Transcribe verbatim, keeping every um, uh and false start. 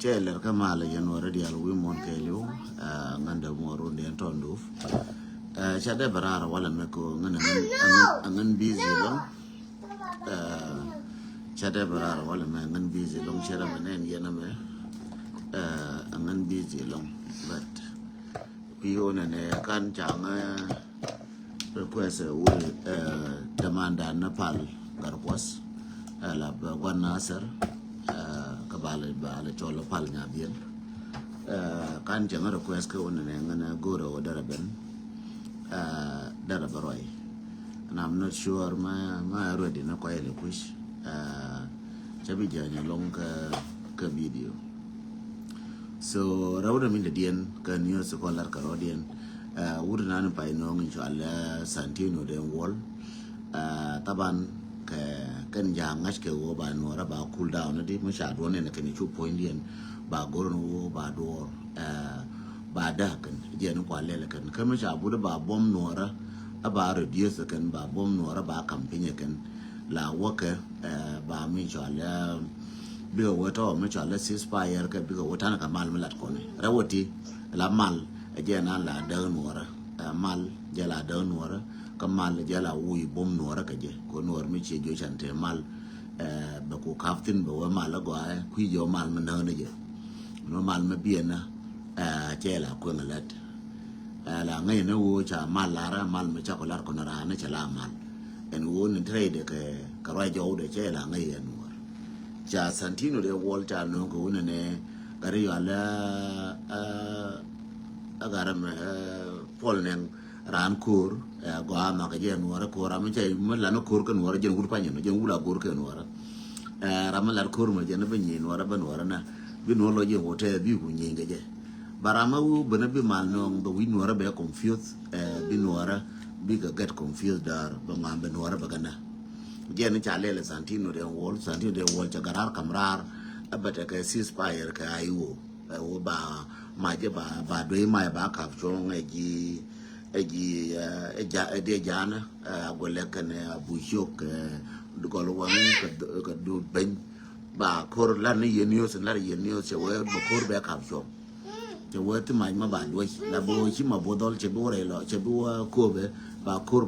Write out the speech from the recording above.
Cɛ lɛr kä malɛ yɛn wä rɛ dial wi̱i̱ muɔ̱n kɛɛliw. Ŋän dee muɔ̱n run diɛn tɔn dup. Ca dee bɛ raar walɛ mɛ ko ŋän a ŋän busy lɔŋ. Ca dee bɛ raar walɛ mɛ ŋän busy lɔŋ cɛ rɛ mɛ nɛn yɛn a mɛ. A ŋän busy lɔŋ. But kui̱ wä nɛ nɛ kan ca ŋä request wul demand dan na pal gar kuɔs. La bɛ guan Nasir. Kä bal bal cɔl pal nya bien. Kan cɛ ŋä request kä wun nɛ ŋä na goro wä dara ben. Dara bɛ rɔy. And I'm not sure ma ma ready na kɔy le kush. Cɛ bi janya long kä kä video. So rɛw dɛ min dɛ diɛn kä news kɔ lar kä rɔ diɛn. Wut nan pay nɔŋ in cual Santino den wol. Taban kɛ kɛn ja ŋa̱c kɛ woo ba nuɔrä ba cool down di mi ca duɔn in kɛn cu puɔ̱ny diɛn ba goron woo ba duɔr. Ba dah kɛn jɛn kua lɛl kɛn kä mi ca but ba buɔm nuɔrä. A ba reduce kɛn ba buɔm nuɔrä ba kam piny kɛn la wäkɛ. Ba mi cual bikɛ wä tɔ mi cual ceasefire kɛ bikɛ wä tan kɛ mal mi lat kɔni rɛ wä ti la mal. Jɛ nan la däk nuɔrä mal jɛ la däk nuɔrä. Kä mal jɛ la wuy bom nuɔrä kɛ jɛ ko nuɔr mi cie jo can te mal. Bɛ ku kap thin bɛ wä mal gɔɛ kui̱ jɛ wä mal mi näk ni jɛ. Ni mal mi biɛ na cɛ la kueŋ lät. La ŋäc ni woo ca mal lar mal mi ca ku lar kɔn ran ni cɛ la mal. Ɛn woo ni trade kɛ kɛ ruac jɔw de cɛ la ŋäc ɛn wor. Ca Santino de wol ca no̱o̱ŋ kɛ wunɛ ne kɛ ri yɔal a garɛ mɛ puɔl nɛŋ ran ko̱r. Gɔaa makɛ jɛ nuɔrɛ ko̱r ram mi ca mi lan ko̱r kɛ nuɔrɛ jɛn wur panyɛ nɔ jɛn wur a go̱r kɛ nuɔrɛ. Ram mi lat ko̱r mɛ jɛn bi nyi nuɔrɛ bɛ nuɔrɛ na bi nuɔrɛ lɔ jɛn wotɛ bi ku nyi kɛ jɛ. Ba ram mi wu bɛ na bi mal nɔŋ bɛ wi̱c nuɔrɛ bɛ confuse. Bi nuɔrɛ bi kɛ get confuse dar bɛ ŋuan bɛ nuɔrɛ bɛ kɛ na. Jɛn ca lɛl Santino de wol Santino de wol ca garar kam rar. Ɛ bɛ tɛ kɛ ceasefire kɛ I O. Ɛ wä ba mac jɛ ba ba duey mac ba kap cuɔ̱ŋ ɛ ji̱ ɛ ji̱ ɛ ja ɛ diɛ janä. Ɛ agolɛ kɛn ɛ abuc ciök ɛ gɔl waŋ kɛ du beny. Ba kor lar ni yɛn news lar yɛn news cɛ wee ba kor bɛ kap cuɔ̱ŋ. Cɛ wee ti mac ma ba duec la bi wä ci ma buɔth dhɔl cɛ bi wä rɛy lɔ cɛ bi wä kööbɛ. Ba kor